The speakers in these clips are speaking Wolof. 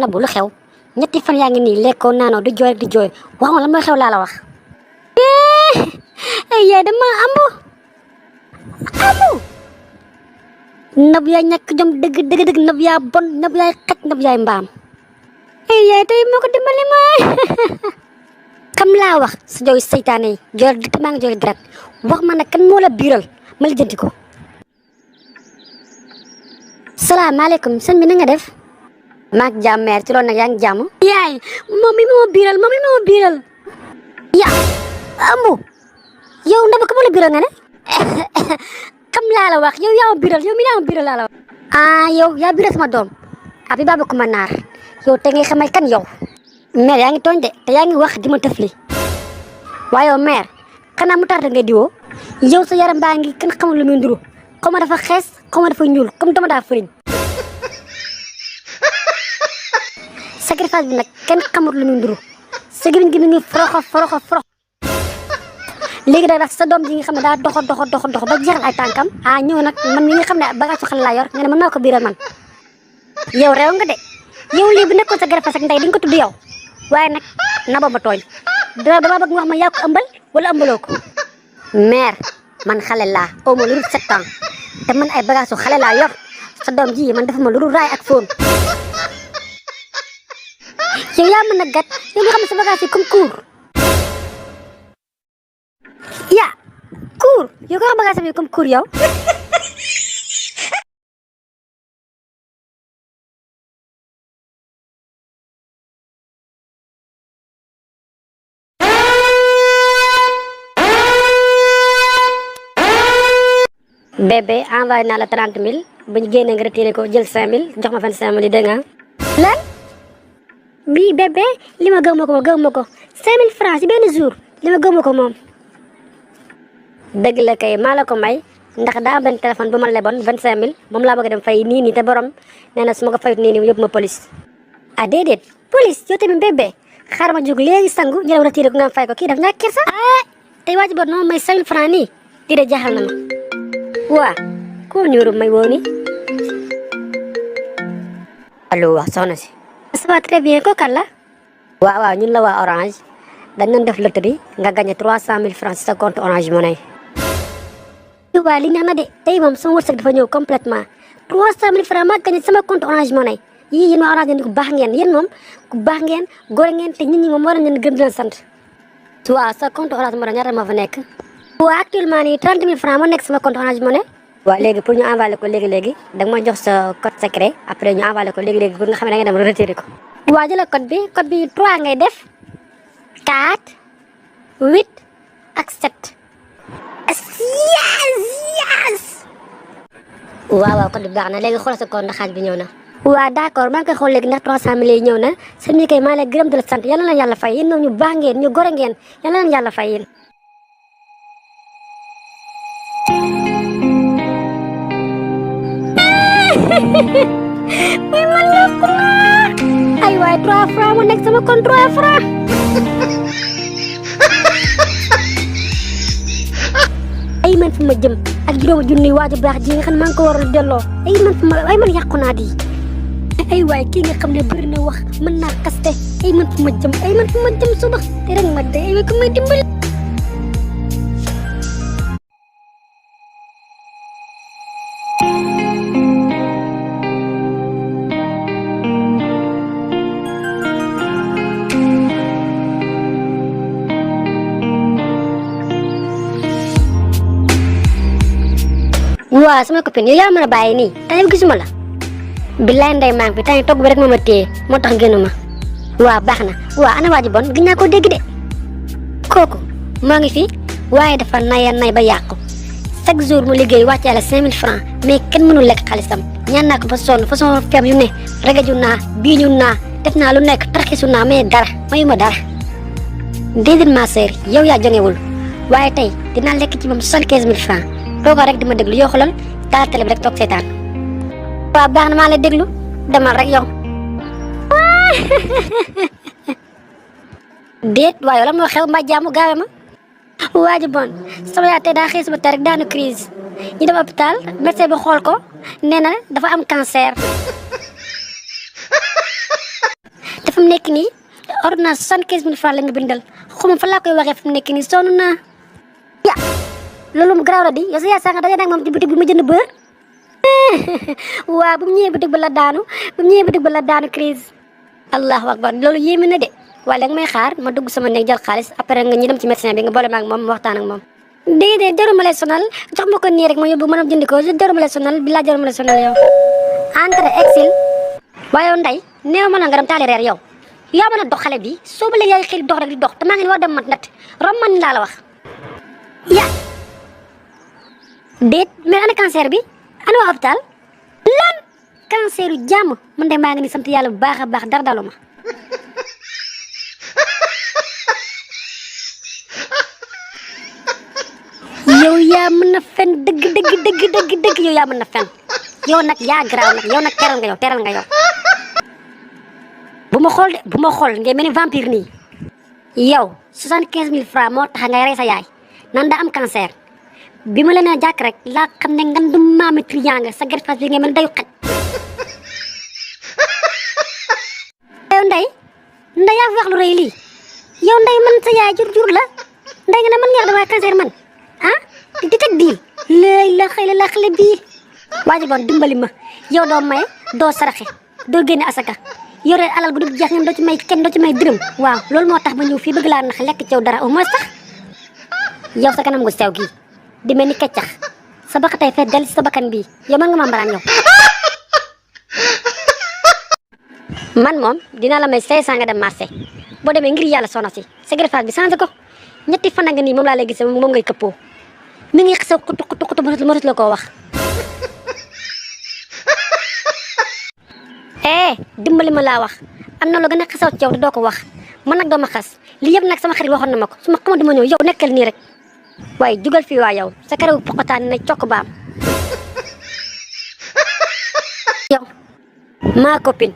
Nabou lu xew ñetti fan yaa ngi nii lekkoo naanoo di jooy di jooy wax ma lan mooy xew laa la wax. ay yaay dama ambu Nabou yaay ñàkk jom dëgg Nabou yaa bon Nabou yaay xaj Nabou yaay mbaam. ay yaay tey moo ko dimbali ma kam laa wax sa jooy seytaane yi jooy di maa ngi jooy deret wax ma nag kan moo la biiral ma lijjanti ko. salaamaaleykum sëñ bi na nga def. maak jàmm mère ci loolu nag yaa ngi jàmm. yaay moom mi moo biiral. yaa ambu yow Nabou ka moo la biiral nga ne. kam laa la wax yow yaa ma biiral yow mi yaa ma biiral laa la wax. yow yaa biiral sama doom abi baba kuma naar yow te ngay xamay kan yow. mère yaa ngi tooñ de te yaa ngi wax di ma tëfli waaye yow mère xanaa mu tarta nga diwoo yow sa yaram baa ngi kenn xamul lu muy nduru xaw ma dafa xees xaw ma dafa ñuul comme dama daa fëriñ. sacrifice bi nag kenn xamul lu muy nduru sa gémmiñ gi mi ngi foroxo léegi nag sa doom ji nga xam ne daa doxo ba jeexal ay tànkam ñëw nag man mi nga xam ne bagage xale laa yor nga ne man maa ko biiral man. yow réew nga de yow lii bu nekkoon sa gërëfas ak ndey di nga ko tudd yow waaye nag Nabou ma tooñ dama bëgg nga wax ma yaa ko ëmbal wala ëmbaloo ko. mère man xale laa au moins lu dul 7 ans te man ay bagage xale laa yor sa doom ji man dafa ma lu dul raay ak fóon. yow yaa mën a gat yow nga xam ne sa bagage yi comme cour yow nga xam bagage yi comme cour yow. bébé envoyé naa la 30 000 bu ñu génnee nga retiré ko jël 5 000 jox ma 25 000 yi dégg nga. lan bii bébé li ma gëm ko 5 000 francs ci benn jour li ma gëm ko moom. dëgg la kay maa la ko may ndax daa am benn téléphone bu ma leboon 25 000 moom laa bëgg a dem fay nii te borom nee na su ma ko fayut nii yóbbu ma police. déedéet police yow tamit bébé xaaral ma jóg léegi sangu ñu dem retiré ko nga fay ko kii daf ñàkk kersa. tey waa ji boot noonu may 5 000 francs nii di de jaaxal na ma. waa koo ñuuru may woo ni allo wax soxna si. ça va très bien ko kan la. waaw ñun la waa Orange dañ doon def loterie nga gagné 300 000 francs ci sa compte Orange Money. waa li neex na de tey moom sama wërsëg dafa ñëw complètement 300 000 francs maa gagné sama compte Orange Money yii yéen waa Orange ngeen ku baax ngeen yéen moom ku baax ngeen góor ngeen te nit ñi moom war nañ leen gëm di leen sant. waaw sa compte Orange Money ñaata moo fa nekk. waaw actuellement nii 30 000 francs moo nekk sama compte Orange Money. waaw léegi pour ñu envoyer ko léegi da nga ma jox sa code secret après ñu envoyer ko léegi pour nga xam ne da nga dem retirer ko. waaw jëlal code bi 3 ngay def 4 8 ak 7. yes. waaw code bi baax na léegi xoolal sa compte ndax xaaj bi ñëw na. waaw d'accord maa ngi koy xool léegi ndax 300 000 yi ñëw na seen ñi kay maa ngi lay gërëm di la sant yal na leen yàlla fay yéen ñoom ñu baax ngeen ñu gore ngeen yal na leen yàlla fay yéen. muy man la ko ay waay 3 francs mu nekk sama compte 3 francs. ay man fu ma jëm ak juróomi junni waaju baax ji nga xam ne maa ngi ko waroon delloo ay man yàqu naa di ay waay kii nga xam ne bëri na wax mën naa kaste ay man fu ma jëm suba te rek ma dee ay waay ko may dimbali. waaw sama copine yow yaa mën a bàyyi nii tey gisuma la billaay ndey maa ngi fi tey togg bi rek moo ma téye moo tax génnuma. waaw baax na waaw ana waa ji bon gis naa koo dégg de kooku moo ngi fi waaye dafa nay ba yàqu chaque jour mu liggéey wàccee la 5 000 francs mais kenn mënul lekk xaalisam ñaan naa ko ba sonn façon feem yu ne regaju naa biiñu naa def naa lu nekk tarxisu naa mais dara mayuma dara. déedéet ma sœur yow yaa jongewul waaye tey dinaa lekk ci moom 75 000 francs tooga rek di ma déglu yoo xoolal taal télé bi rek toog seetaan. waaw baax na maa lay déglu demal rek yow. déet waaye la moo xew mbaa jaamu gaawe ma. waa ji bon sama yaay tey daa xëy suba tey rek daanu crise ñu dem hôpital médecin bi xool ko nee na dafa am cancer. mu nekk nii ordonnance 75 000 francs la nga bindal xuma fa laa koy waxee fu mu nekk nii sonn naa ya loolu mu garaaw la di yow sa yaay sànq daje nag moom ci boutique bi ma jënd beurre waaw bu mu ñëwee boutique ba la daanu crise allahu akbar loolu yéeme na de waaye léegi may xaar ma dugg sama néeg jël xaalis après nga ñu dem ci médecin bi nga boole ma ak moom waxtaan ak moom déedéet jarul ma lay sonal jox ma ko nii rek ma yóbbu ma jëndi ko jarul ma lay sonal bi laa jarul ma lay sonal yow entre exil waaye yow Ndeye néew ma la nga dem taali reer yow yaa mën a dox xale bi soo ba léegi yaa ngi xëy dox rek di dox te maa ngi war dem mat nat rom man laa la wax ya déet mais ana cancer bi ana waa hôpital lan cancer yu jàmm man de maa ngi ni sant yàlla bu baax a baax dara dalu ma yow yaa mën na fen dëgg yow yaa mën na fen yow nag yaa garaaw nag yow nag teral nga yow bu ma xool ngay mel ni vampire nii yow 75 000 francs moo tax ngay rey sa yaay nan daa am cancer bi ma leen a jàkk rek laa xam ne ngan du maami triant nga sa gerfas bi ngay mel dayu xaj yow Ndeye yaa fi wax lu rëy lii yow Ndeye man sa yaay jur la Ndeye nga ne man nga wax dama cancer man ah di teg diil léeg la xale bii waaji bon dimbali ma yow doo maye doo saraxe doo génne asaka yore alal gu dul jeex ngeen doo ci may kenn doo ci may dërëm waaw loolu moo tax ma ñëw fii bëgg laa nax lekk ci yow dara au moins sax yow sa kanam gu sew gii di mel ni keccax sa bakatay fee del si sa bakkan bii yow mën nga ma mbaraan yow man moom dinaa la may 500 nga dem marché boo demee ngir yàlla soxna si sa greffage bi changé ko ñetti fan nga nii moom laa lay gisee moom ngay këppoo mi ngi xew xutu mënut la koo wax dimbali ma laa wax am na lu gën a xesaw ci yow te doo ko wax man nag doo ma xas li yëpp nag sama xarit waxoon na ma ko su ma xamoon dama ñëw yow nekkal nii rek waaye jugal fii waa yow sa karaw poqotaan na cokk baam yow maa copine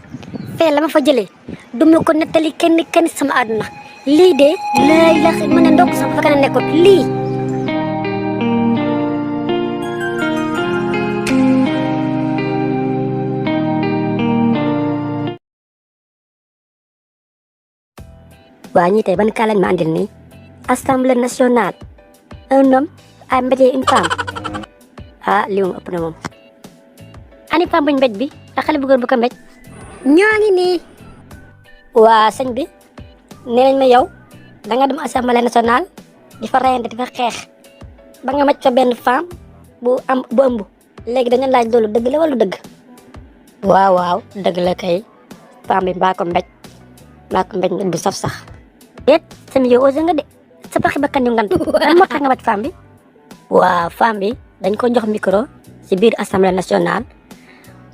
fee la ma fa jëlee du ma ko nettali kenn sama àdduna lii de lay la mën ne ndokk sax fa ka nekkoon lii waa ñii tey ban kaa lañ ma andil nii assemblée nationale un homme a mbéjee une femme lii moom ëpp na moom ani femme buñ mbéj bi ak xale bu góor bu ko mbéj ñoo ngi nii waa sëñ bi nee nañ ma yow da nga dem assemblée nationale di fa reyante di fa xeex ba nga maj fa benn femme bu ëmb léegi dañu laaj loolu dëgg la wala dëgg waaw dëgg la kay femme bi mbaa ko mbéj bu saf sax déet seen yow osé nga de sa paxi bakkan yu ngan lan moo tax nga maj femme bi waaw femme bi dañ ko jox micro ci biir assemblée nationale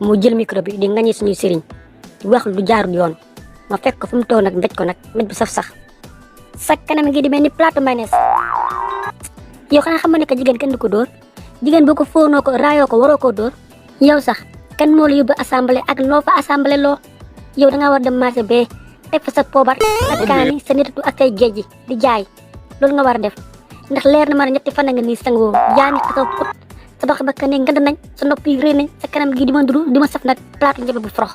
mu jël micro bi di ngañi suñuy sëriñ di wax lu jaarul yoon ma fekk ko fu mu toog nag mbéj ko nag mbéj bu saf sax sa kanam ngi di mel ni plateau mayonnaise yow xanaa xam nga ne que jigéen kenn du ko dóor jigéen boo ko fóonoo ko raayoo ko waroo koo dóor yow sax kan moo la yóbbu assemblée ak loo fa assemblée loo yow da ngaa war dem marché bee teg fa sa poobar ak kaani sa nitatu ak say géej gi di jaay loolu nga war a def ndax leer na ma ne ñetti fan nga nii sangoo yaa ngi taxaw put sa dox ba ne ngand nañ sa nopp yi rëy nañ sa kanam gi di ma duru di ma saf nag plateau njëbe bu forox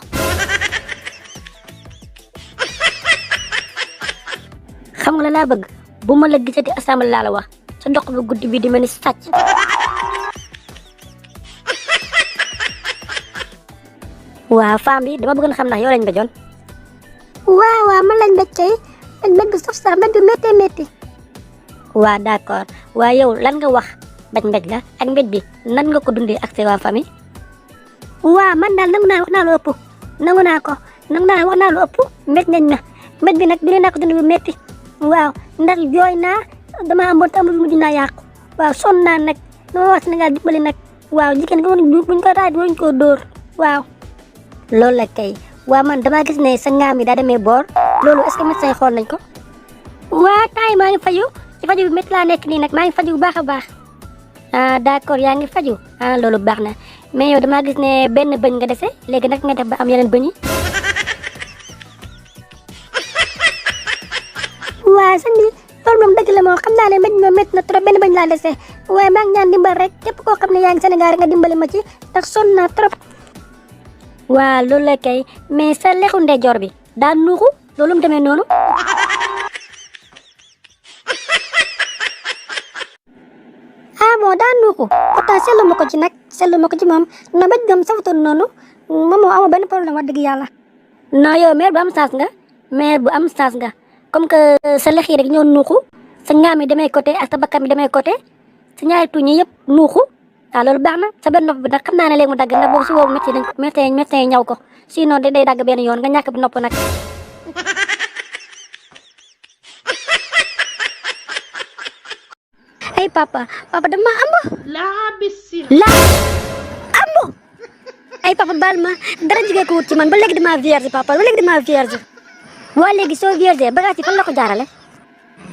xam nga la laa bëgg bu ma la gisati assemblée laa la wax sa dox bu guddi bi di mel ni sàcc waaw femme bi dama bëggoon xam ndax yow lañ mbéjoon waaw man lañ mbéj kay mbéj bu saf sax mbéj bu métti waaw d'accord waaye yow lan nga wax mbéj la ak mbéj bi nan nga ko dundee ak sa waa famille waaw man daal nangu naa wax naa lu ëpp nangu naa wax naa lu ëpp mbéj nañ na mbéj bi nag dina naa ko dund bu métti waaw ndax jooy naa dama amoon te amul mujj naa yàqu waaw sonn naa nag dama wax Sénégal dimbali nag waaw jigéen nga buñ ko raaj waruñ koo dóor waaw loolu la kay waaw man damaa gis ne sa ngaam yi daa demee boor loolu est-ce que médecin xool nañ ko waaw temps yi maa ngi faju ci faju bi métti laa nekk nii nag maa ngi faju bu baax a baax d'accord yaa ngi faju loolu baax na mais yow damaa gis ne benn bëñ nga dese léegi nag nga def ba am yeneen bëñ yi waaw sëñ bi loolu moom dëgg la moom xam naa ne mbéj moom métti na trop benn bëñ laa dese waaye maa ngi ñaan dimbal rek képp koo xam ne yaa ngi Sénégal rek nga dimbali ma ci ndax sonn naa trop waaw loolu la kay mais sa lexu ndeyjoor bi daa nuuxu loolu mu demee noonu. ah bon daan nu ko pourtant seetlu ma ko ci nag seetlu ma ko ci moom non ba gëm safatoon noonu moom moo amoo benn problème wax dëgg yàlla. non yow mère bu am saas nga mère bu am saas nga comme que sa lex yi rek ñoo nuuxu sa ngaam yi demee côté ak sa bakkan bi demee côté sa ñaari tuñ yi yëpp nuuxu waaw loolu baax na sa benn nopp bi nag xam naa ne léegi mu dagg na boobu si boobu médecin yi ñaw ko sinon day dagg benn yoon nga ñàkk bi nopp nag. ay papa dama ëmb. laa ëmb. ay papa baal ma dara jigee ko wut ci man ba léegi dama vierge papa ba léegi dama vierge. waa léegi soo vierge bagage yi fan la ko jaarale.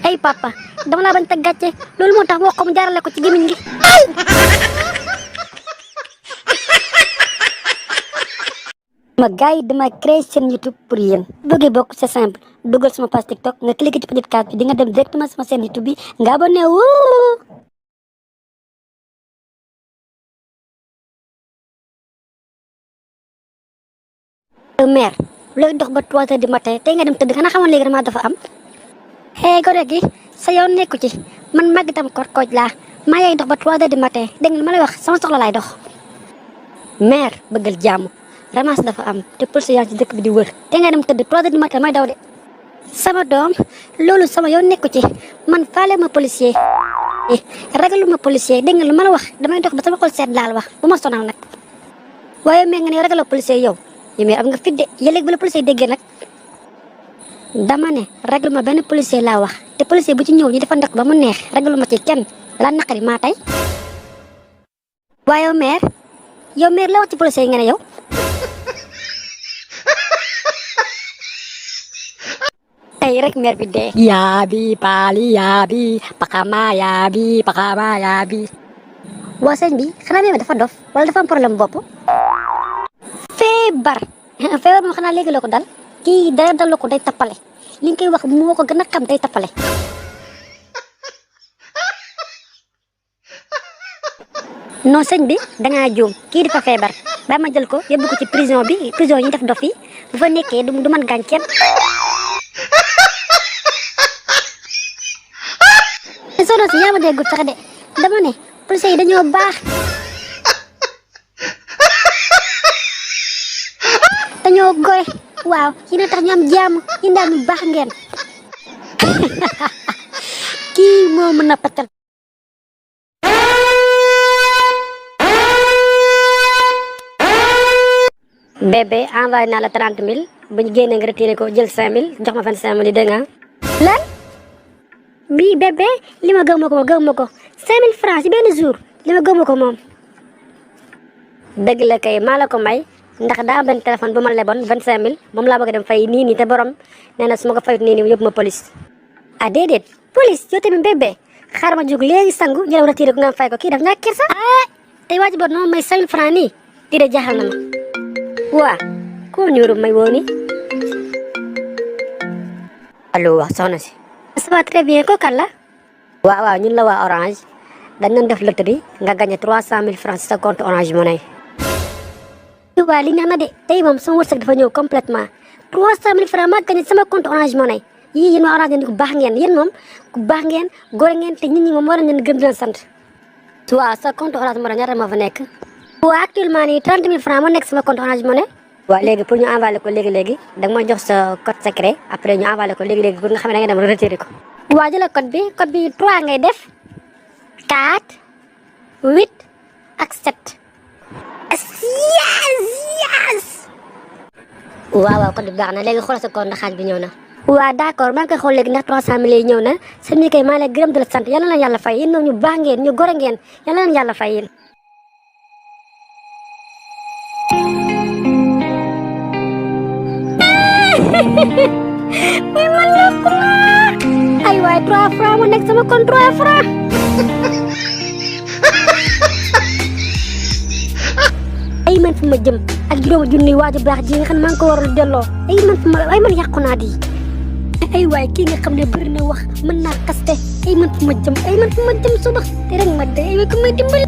ay papa dama laa bañ teg gàcce loolu moo tax wax ko mu jaarale ko ci gémmiñ gi. ma gars yi dama créé seen YouTube pour yéen bëggee bokk c'est simple dugal sama page TikTok nga cliqué ci petite case bi di nga dem directement sama chaîne YouTube bi nga abonné wu. mère looy dox ba 3 heures du matin tey nga dem tëdd xanaa xamoon léegi damaa dafa am. xëy gore gi sa yoon nekku ci man màgg tam kooj laa maa yaay dox ba 3 heures du matin dégg nga lu ma lay wax sama soxla laay dox. mère bëggal jàmm. ramas dafa am te police yaa ci dëkk bi di wër te nga dem tëdd 3 heures du matin may daw de. sama doom loolu sama yoon nekku ci man faale ma policier ragalu ma policier dégg nga lu ma la wax damay dox ba sama xol seet laal wax bu ma sonal nag. waaye mais nga ne ragaloo policier yow mais am nga fit de yëleeg ba la policier déggee nag dama ne ragalu ma benn policier laa wax te policier bu ci ñëw ñu dafa ndek ba mu neex ragalu ma ci kenn la naqari maa tey. waaye yow mère la wax ci policier yi nga ne yow. tey rek mère bi dee. yaabi paali yaabi pakama yaabi. waa sëñ bi xanaa mère dafa dof wala dafa am problème bopp. feebar moom xanaa léegi la ko dal kii dara dal ko day tappale li nga koy wax moo ko gën a xam day tappale. non sëñ bi dangaa juum kii dafa feebar ba ma jël ko yóbbu ko ci prison yi ñu def dof yi bu fa nekkee du man gaañ kenn. sono si yaa ma déggut sax de dama ne police yi dañoo baax dañoo goy waaw yéen a tax ñu am jàmm yéen daal ñu baax ngeen. kii moo mën a pàccal. bébé envoyé naa la 30 000 bu ñu génnee nga retiré ko jël 5 000 jox ma 25 000 yi dégg nga. lan bii bébé li ma gëw ma ko 5 000 francs ci benn jour li ma gëw ma ko moom. dëgg la kay maa la ko may ndax daa am benn téléphone bu ma leboon 25 000 moom laa bëgg a dem fay nii te borom nee na su ma ko fayut nii yóbbu ma police. ah déedéet police yow tamit bébé xaaral ma jóg léegi sangu ñu dem retiré ko nga fay ko kii daf ñàkk kersa. ah tey waa ji boot noonu may 5 000 francs nii di de jaaxal na ma. waa koo ñuuru may woo nii. allo wax soxna si. ça va très bien ko kan la. waaw ñun la waa Orange dañ doon def loterie nga gagné 300 000 francs ci sa compte Orange Money. waa li neex na de tey moom sama wërsëg dafa ñëw complètement 300 000 francs maa gagné sama compte Orange Money yii yéen waa Orange ngeen ku baax ngeen yéen moom ku baax ngeen góor ngeen te nit ñi moom war nañ leen gëm di leen sant. waaw sa compte Orange Money ñaata moo fa nekk. waaw actuellement nii 30 000 francs moo nekk sama compte Orange Money. waaw léegi pour ñu envoyer ko léegi da nga ma jox sa code secret après ñu envoyer ko léegi pour nga xam ne da nga dem retirer ko. waa jëla code bi 3 ngay def 4 8 ak 7. yes. waaw code bi baax na léegi xoolal sa compte xaaj bi ñëw na. waaw d'accord maa ngi koy xool léegi ndax 300 000 yi ñëw na seen ñi koy maa lay gërëm di la sant yal na leen yàlla fay yéen ñoom ñu baax ngeen ñu gore ngeen yal na leen yàlla fay yéen. muy man la ko ay waay 3 francs mu nekk sama compte 3 francs. ay man fu ma jëm ak juróomi junni waaju baax ji nga xam ne maa ngi ko waral delloo ay man yàqu naa di. ay waay kii nga xam ne bëri na wax mën naa kaste ay man fu ma jëm suba te rek ma dee ay waay ko may dimbali.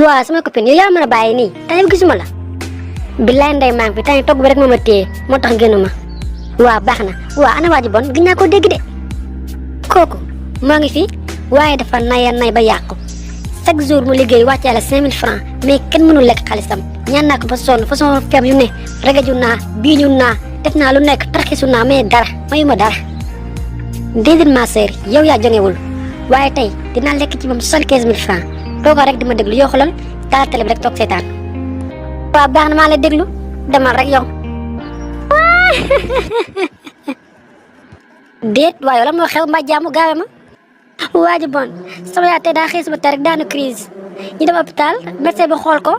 waaw sama copine yow yaa mën a bàyyi nii te yow gisuma la. billaay ndey maa ngi fi tey togg bi rek moo ma téye moo tax génnuma. waaw baax na waaw ana waa ji bon gis naa ko dégg de. kooku moo ngi fi waaye dafa nay ba yàqu chaque jour mu liggéey wàccee la 5000 francs mais kenn mënul lekk xaalisam ñaan naa ko ba sonn façon feeb yu ne regaju naa biiñu naa def naa lu nekk tarxisu naa mais dara mayuma dara. déedéet ma sœur yow yaa jongewul waaye tey dinaa lekk ci moom 75000 francs tooga rek di ma déglu yoo xoolal taal télé bi rek toog seetaan. waaw baax na maa lay déglu demal rek yow. déet waaye la moo xew mbaa jaamu gaawe ma. waa ji bon sama yaay tey daa xëy suba tey rek daanu crise ñu dem hôpital médecin bi xool ko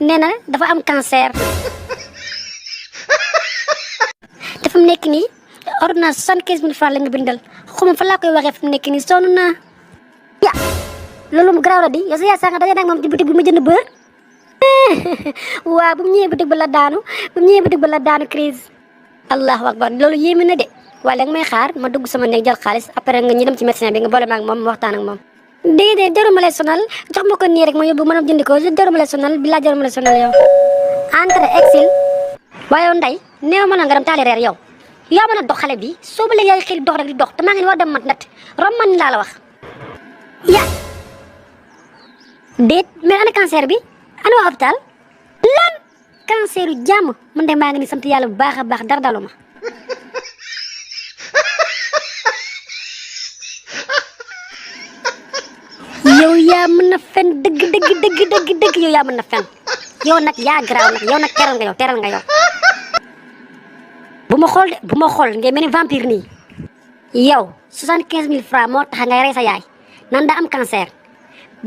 nee na dafa am cancer. te fu mu nekk nii ordonnance 75000 francs la nga bindal xaw ma fa laa koy waxee fu mu nekk nii sonn naa. ya loolu mu garaaw la di yow sa yaay sànq daje nag moom ci boutique bi ma jënd beurre. waaw bu mu ñëwee boutique ba la daanu crise. allahu akbar loolu yéeme na de. waaye léegi may xaar ma dugg sama néeg jël xaalis après nga ñu dem ci médecin bi nga boole ma ak moom waxtaan ak moom. déedéet jarul ma lay sonal jox ma ko nii rek ma yóbbu ma dem jëndi ko jarul ma lay sonal bilaa jarul ma lay sonal yow. entre exil. waaye yow Ndeye néew ma na nga dem taali reer yow yaa mën a dox xale bi soo ba léegi yaa ngi xëy dox rek di dox te maa ngi war dem mat nat rom man laa la wax. ya déet mais ana cancer bi ana waa hôpital lan cancer yu jàmm man de maa ngi ni sant yàlla bu baax a baax dara dalu ma. yow yaa mën na fen dëgg yow yaa mën na fen yow nag yaa garaaw nag yow nag teral nga yow bu ma xool ngay mel ni vampire nii yow 75000 francs moo tax ngay rey sa yaay nan daa am cancer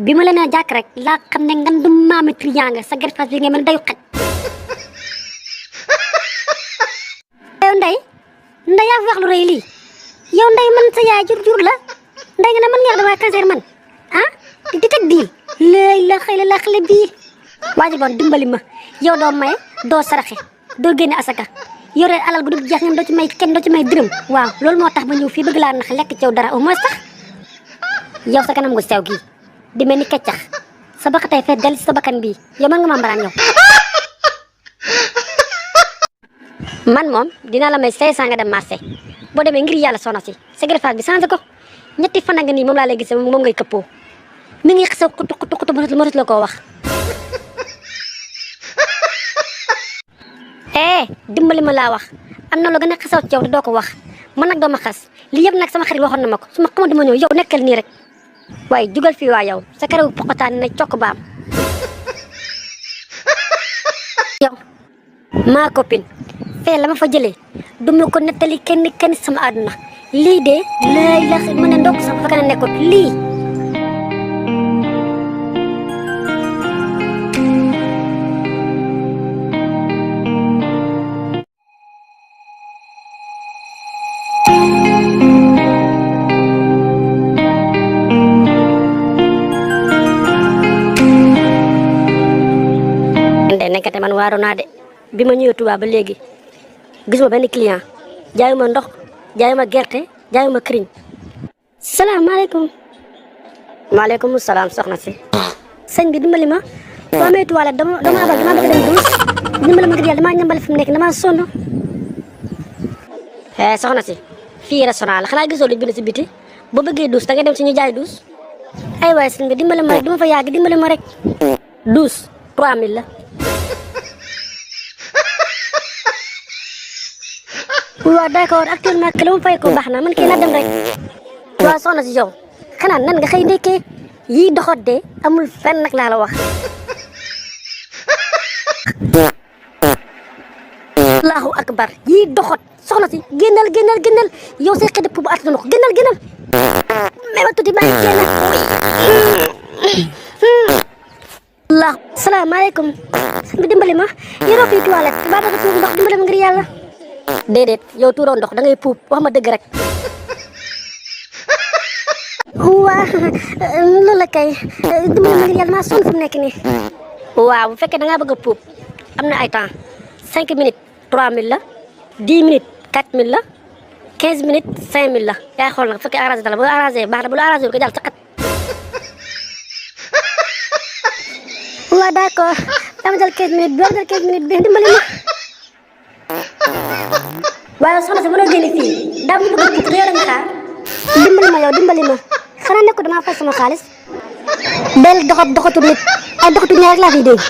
bi ma la nee jàkk rek laa xam ne nga du maami triangle sa greffage bi ngay mel ni dayu xaj. yow Ndeye yaa fi wax lu rëy lii yow Ndeye man sa yaay jur la Ndeye nga ne man nga wax dama cancer man ah di teg diil léegi la xëy la xale bii waa ji bon dimbali ma yow doo maye doo saraxe doo génne asaka yore alal gu dul jeex ngeen doo ci may kenn doo ci may dërëm waaw loolu moo tax ma ñëw fii bëgg laa nax lekk ci yow dara au moins sax yow sa kanam gu sew gii di mel ni keccax sa bakk tey fee del ci sa bakkan bii yow mën nga ma mbaraan yow. man moom dinaa la may 500 nga dem marché boo demee ngir yàlla soxna si sa greffage bi changé ko ñetti fan nga nii moom laa lay gisee moom ngay këppoo mi ngi xew xutu mënut la koo wax. dimbali ma laa wax am na lu gën a xesaw ci yow te doo ko wax man nag doo ma xas lii yëpp nag sama xarit waxoon na ma ko su ma xamante ma ñëw yow nekkal nii rek waaye jugal fii waa yow sa karaw poqotaan na cokk baam. yow maa copine fee la ma fa jëlee du ma ko nettali kenn sama àdduna lii de lay la mën a ndokk sax fa ka nekkut lii. nekkate man waaru naa de bi ma ñëwee Touba ba léegi gisuma benn client jaayuma ndox jaayuma gerte jaayuma këriñ. salaamaaleykum. maaleykum salaam soxna si. sëñ bi dimbali ma soo amee toilette dama bëgg dem douche dimbali ma ngir yàlla damaa ñambale fi mu nekk damaa sonn. soxna si fii restaurant la xanaa gisoo lu bind si biti boo bëggee douche da ngay dem si ñu jaay douche. ay waay sëñ bi dimbali ma rek du ma fa yàgg dimbali ma rek. douche 3000 la. waaw d'accord actuellement que la ma fay ko baax na man kii naa dem rek. waaw soxna si yow xanaa nan nga xëy ndekkee yii doxat de amul fenn nag laa la wax. allahu akbar yii doxat soxna si génnal yow say xëy bu at na ko génnal. mais ma tuuti maa ngi génn. allah salaamaaleykum. sëñ bi dimbali ma yoroo fii toilette ba bëgg tuur ndox dimbali ma ngir yàlla. déedéet yow tuuroo ndox da ngay puub wax ma dëgg rek. waa loolu la kay dimbali ma ngir yàlla maa sonn fi mu nekk nii. waaw bu fekkee da ngaa bëgg a puub am na ay temps 5 minutes 3000 la 10 minutes 4000 la 15 minutes 5000 la yaay xool nag bu fekkee arrangé dala bu arrangé baax na bu la arrangé ko jàll sa xat. waaw d'accord dama jël 15 minutes bi dama jël 15 minutes bi dimbali ma. waaye soxna si mënoo génne fii daa mu bëgg a yow nga xaar. dimbali ma yow dimbali ma xanaa nekkul damaa fay sama xaalis. del doxatu nit ay doxatu ñaar rek laa fiy dégg.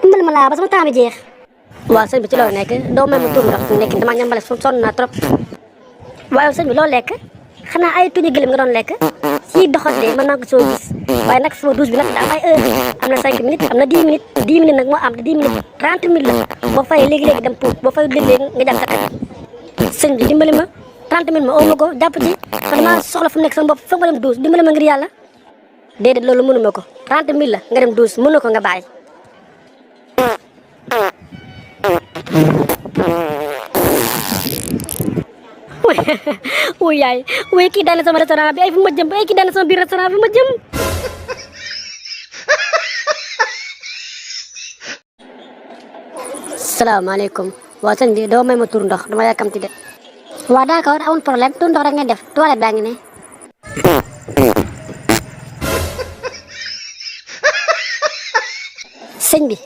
dimbali ma laa ba sama temps bi jeex. waaw sëñ bi ci loolu nekk doo may ma tuur ndox fi nekk damaa ñambale sonn naa trop. waaye sëñ bi loo lekk xanaa ay tuñu gëlëm nga doon lekk si doxat de man maa ngi ko soo gis waaye nag sama douche bi nag daa am ay heure am na 5 minutes am na 10 minutes 10 minutes nag moo am te 10 minutes 30 minutes la boo fayee léegi-léegi dem pour boo fay léegi-léegi nga jàpp sa kat sëñ bi dimbali ma 30 minutes ma oo ma ko jàpp ci man maa soxla fu mu nekk sama bopp foog nga dem douche dimbali ma ngir yàlla déedéet loolu mënu ma ko 30 minutes la nga dem douche mënu ko nga bàyyi. wuy yaay wuy kii daane sama restaurant bi ay fu ma jëm ay kii daane sama biir restaurant bi ma jëm. salaamaaleykum waa sëñ bi doo may ma tur ndox dama yàkkamti de. waa d'accord amul problème tur ndox rek ngeen def toilette baa ngi ne. sëñ bi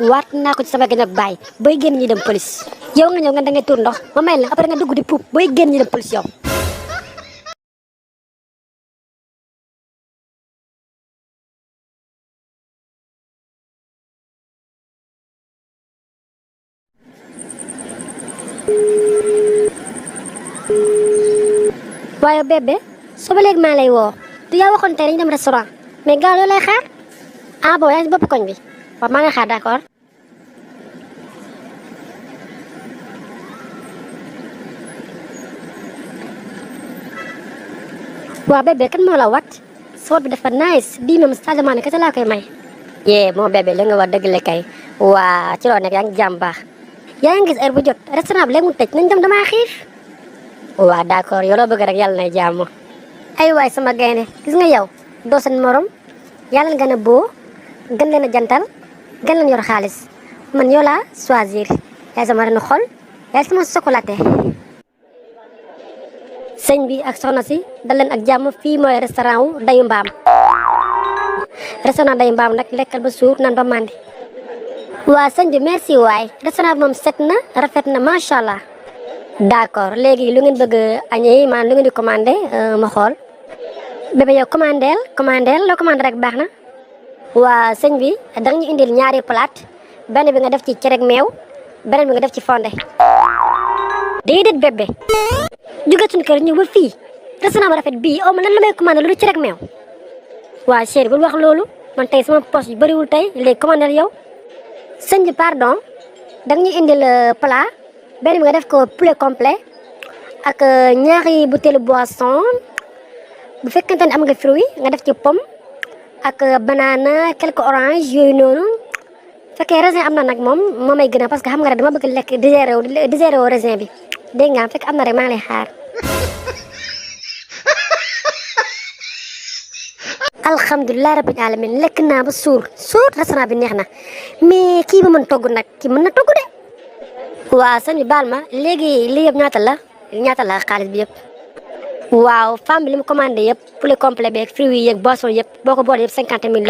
waat naa ko ci sama gën ak baay booy génn ñi dem police yow nga ñëw nga da ngay tur ndox ma may la après nga dugg di puub booy génn ñi dem police yow. waaye bébé suba léegi maa lay woo du yaa waxoon tey dañu dem restaurant mais gaaw loolu lay xaar ah bon yaa ngi si bopp koñ bi waaw maa ngi xaar d'accord. waaw bébé kan moo la wat soot bi dafa nice bii moom changement ne kese laa koy may. yee moo bébé li nga wax dëgg la kay waa ci loo nekk yaa ngi jàmm baax yaa ngi gis heure bu jot restaurant bi léegi mu tëj nañ dem damaa xiif. waaw d'accord yow loo bëgg rek yàlla nay jàmm. ay waay sama gaynde gis nga yow doo seen morom yàlla gën a boo gën leen a jantal gën leen yor xaalis man yow laa choisir yaay sama renu xol yaay sama sokolaate. sëñ bi ak soxna si dal leen ak jàmm fii mooy restaurant wu Dayu Mbaam. restaurant Dayu Mbaam nag lekkal ba suur nan ba màndi. waa sëñ bi merci waay restaurant bi moom set na rafet na macha allah. d'accord léegi lu ngeen bëgg añee maanaam lu ngeen di commandé ma xool. bébé yow commandeel loo commandé rek baax na. waa sëñ bi da nga ñu indil ñaari plate benn bi nga def ci cere ak meew beneen bi nga def ci fonde. déedéet bébé jóge suñu kër ñëw ba fii restaurant ba rafet bii aw ma lan la may commandé lu du cere ak meew. waa chéri bul wax loolu man tey sama poche yu bëriwul tey léegi commandé yow. sëñ bi pardon da nga ñu indil plat benn bi nga def ko poulet complet ak ñaari butéelu boisson bu fekkente ne am nga fruit nga def ci pomme ak banana quelques orange yooyu noonu fekkee raisin am na nag moom moo may gën a parce que xam nga rek dama bëgg lekk digéré wu raisin bi dégg nga fekk am na rek maa ngi lay xaar. alhamdulilah rabbil alamin lekk naa ba suur restaurant bi neex na mais kii ba mën togg nag kii mën na togg de. waaw sëñ bi baal ma léegi lii yëpp ñaata la xaalis bi yëpp. waaw femme bi li mu commandé yëpp poulet complet beeg fruits yi yeeg boisson yëpp boo ko boole yëpp 50 000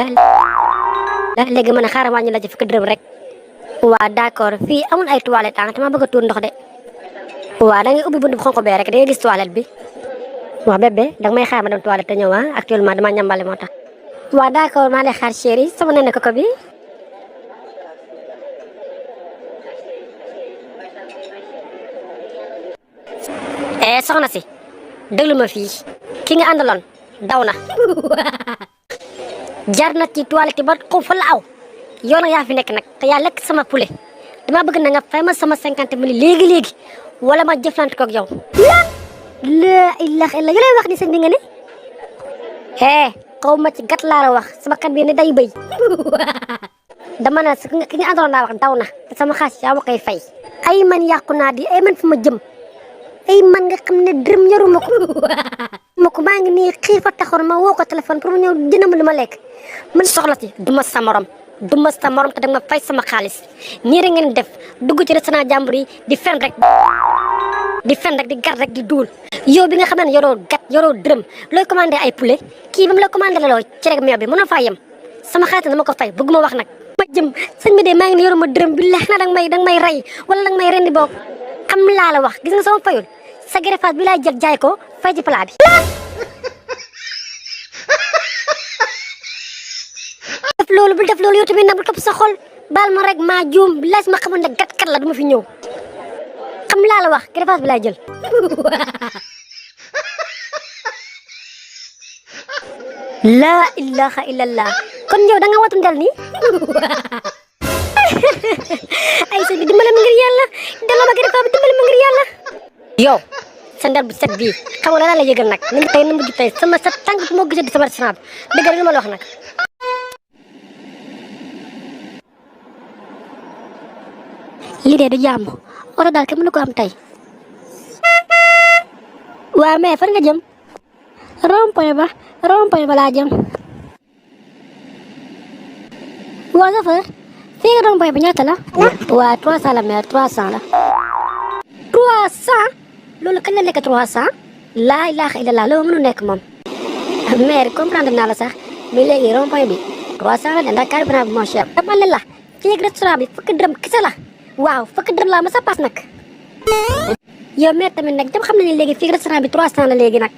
la léegi mën a xaaral wàññi la ci fukki dërëm rek. waaw d'accord fii amul ay toilettes ah dama bëgg a tuur ndox de. waaw da ngay ubbi buntu bu xonk bee rek da ngay gis toilette bi. waaw bébé danga may xaar ma dem toilette te ñëw ah actuellement dama ñambale moo tax. waaw d'accord maa lay xaar chéri sama nene koko bi. soxna si déglu ma fii ki nga àndaloon daw na. jar na ci toilette ba xaw fa la aw yow nag yaa fi nekk nag te yaa lekk sama poulet dama bëgg na nga fay ma sama 50 000 léegi wala ma jëflante ko ak yow. la ilaha illa yow lay wax ni sëñ bi nga ne. xaw ma ci gat laa la wax sama kat bi ne day bëy. dama ne ki nga àndaloon daa wax daw na te sama xaalis yaa ma koy fay. ay man yàqu naa di ay man fi ma jëm. ay man nga xam ne dërëm ñoruma ko maa ngi nii xiifa taxoon ma woo ko téléphone pour mu ñëw dina ma lu ma lekk man soxla si duma sa morom te danga ma fay sama xaalis nii rek ngeen def dugg ci restaurant jàmbur yi di fen rek di gar rek di duul yow bi nga xam ne yoroo dërëm looy commandé ay poulet kii ba mu la commandé loo ci rek meew bi mënoo faa yem sama xaalis dama ko fay bëgguma wax nag. ma jëm sëñ bi de maa ngi ne yoruma dërëm bi leex na danga may rey wala danga may rendi boog xam laa la wax gis nga sama fayul sa greffage bi laay jël jaay ko fay ci plat bi. bul def loolu yow tamit nag bul topp sa xol baal ma rek maa juum laaj ma xamoon ne gat kat la duma fi ñëw xam laa la wax greffage bi laay jël. laa ilaha illallah kon yow da nga watu ndel nii. ay sëñ bi dimbale ma ngir yàlla delloo ma greffage bi dimbale ma ngir yàlla. yow sa ndel bu set bii xam nga la yëgal nag ni tey na mujj tey sama sa tànk moo gisee di sama restaurant bi dëgg li ma la wax nag. lii de du jàmm oto daal kenn mënu ko am tey. waaw mais fan nga jëm. rond-point ba laa jëm. waaw chauffeur fii nga rond-point ba ñaata la. waaw 300 la mère 300 la. 300 loolu kañ la nekk 300. laa ilaaha illallah loolu mënu nekk moom. mère comprendre naa la sax mais léegi rond-point bi 300 la de ndax carburant bi moo cher. dama ne la fii ak restaurant bi fukki dërëm kese la. waaw fukki dërëm laa ma sa paas nag. yow mère tamit nag jëm xam na ne léegi fii restaurant bi 300 la léegi nag.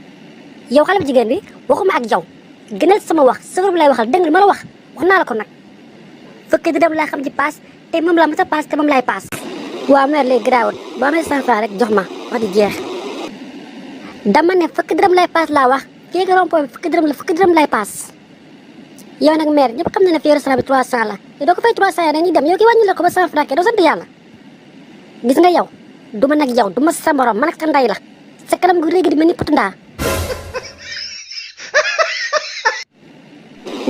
yow xale bu jigéen bi waxuma ak yow gënal sama wax sëfër bi lay waxal dégg nga ma la wax naa la ko nag fukki dërëm laa xam ci paas te moom laa ma sa paas te moom laay paas. waaw mère léegi garaawul boo amee 100 francs rek jox ma wax di jeex. dama ne fukki dërëm lay paas laa wax fii nga rond-point bi fukki dërëm lay paas. yow nag mère ñëpp xam na ne fii restaurant bi 300 la te doo ko fay 300 yi dañuy dem yow ki wàññi la ko ba 100 francs doo sant yàlla. gis nga yow du ma nag yow du ma sa morom man ak sa ndey la sa kanam gu réegi di mel ni potu ndaa.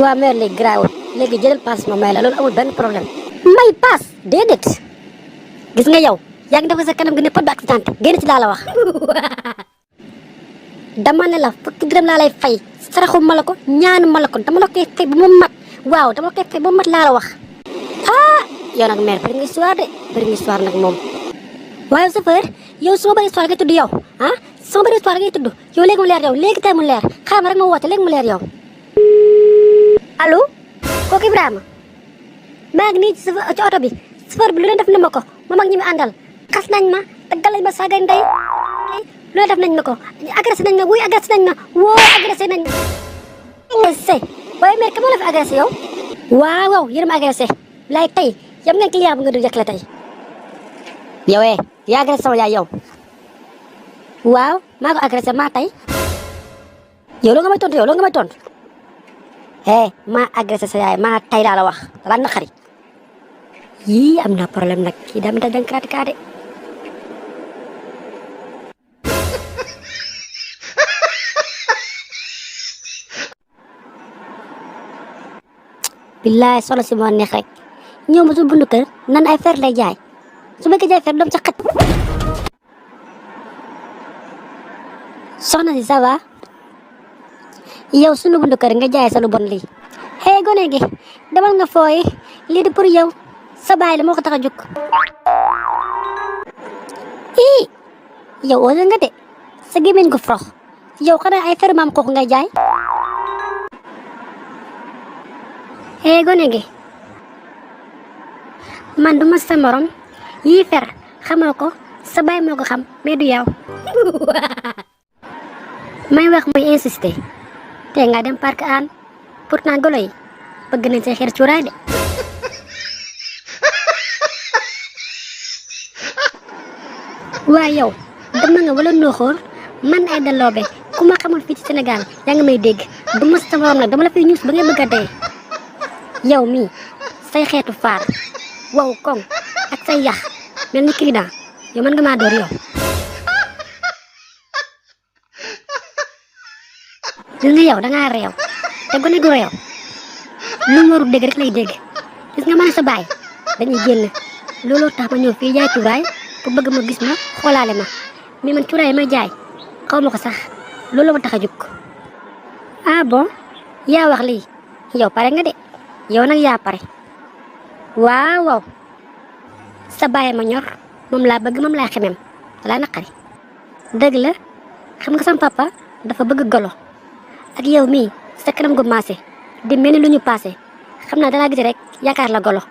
waaw mère léegi garaawul léegi jëlal paas ma may la loolu amul benn problème. may paas déedéet gis nga yow yaa ngi def sa kanam gi ne pot bi accident génn ci laa la wax. dama ne la fukki dërëm laa lay fay saraxu ma la ko ñaanu ma la ko dama la koy fay ba mu mat waaw dama la koy fay ba mu mat laa la wax. ah yow nag mère bëri nga histoire de bëri nga histoire nag moom. waaye chauffeur yow su ma bëri histoire ngay tudd yow ah su ma bëri histoire ngay tudd yow léegi mu leer yow léegi tey mu leer xaaral ma rek ma woote léegi mu leer yow. allo kooku Ibrahima maa ngi nii ci oto bi chauffeur bi lu leen def na ma ko moom ak ñi mu àndal xas nañ ma daggal nañ ma saaga ndey lu leen def nañ ma ko agressé nañ ma wuy agressé nañ ma woo agressé nañ ma. agressé waaye mère ka moo la fi agressé yow. waaw waaw yéen a ma agressé laay tey yam ngeen client bu nga du jëkkale tey. yow yaa agressé sama yaay yow. waaw maa ko agressé maa tey. yow loo nga may tontu yow loo nga may tontu. maa agressé sa yaay maa tay laa la wax dala naqari yii am na problème nag kii daa mi dang kaate billaay solo si moo neex rek ñëw ma su bundu kër nan ay fer lay jaay su bëgg jaay fer doom ca xaj. soxna si ça va yow sunu bundu kër nga jaay sa lu bon lii. gone gi demal nga fooyi lii di pour yow sa baay la moo ko tax a jóg. yow osé nga de sa gémmiñ gu frox yow xanaa ay fer maam kooku ngay jaay. gone gi man du ma sa morom yii fer xamoo ko sa baay moo ko xam mais du yow. may wax muy insister te nga dem parc an pourtant golo yi bëgg nañ say xeer cuuraay de. waaye yow dama nga wala nooxoor man ay daloobe ku ma xamul fii ci Sénégal yaa ngi may dégg du ma sa morom nag dama la fiy ñuus ba ngay bëgg a dee. yow mii say xeetu faar wow koŋ ak say yax mel ni client yow mën nga maa door yow. gis nga yow dangaa réew te gone gu réew lu mu warul dégg rek lay dégg. gis nga man sa baay dañuy génn looloo tax ma ñëw fii jaay cuuraay pour bëgg ma gis ma xoolaale ma mais man cuuraay may jaay xaw ma ko sax loolu ma tax a jóg. ah bon yaa wax lii yow pare nga de yow nag yaa pare. waaw waaw sa baay ma ñor moom laa bëgg moom laa xemem laa naqari. dëgg la xam nga sama papa dafa bëgg golo ak yow mii sa kanam gu maase di mel ni lu ñu paase xam naa dalaa gis rek yaakaar la golo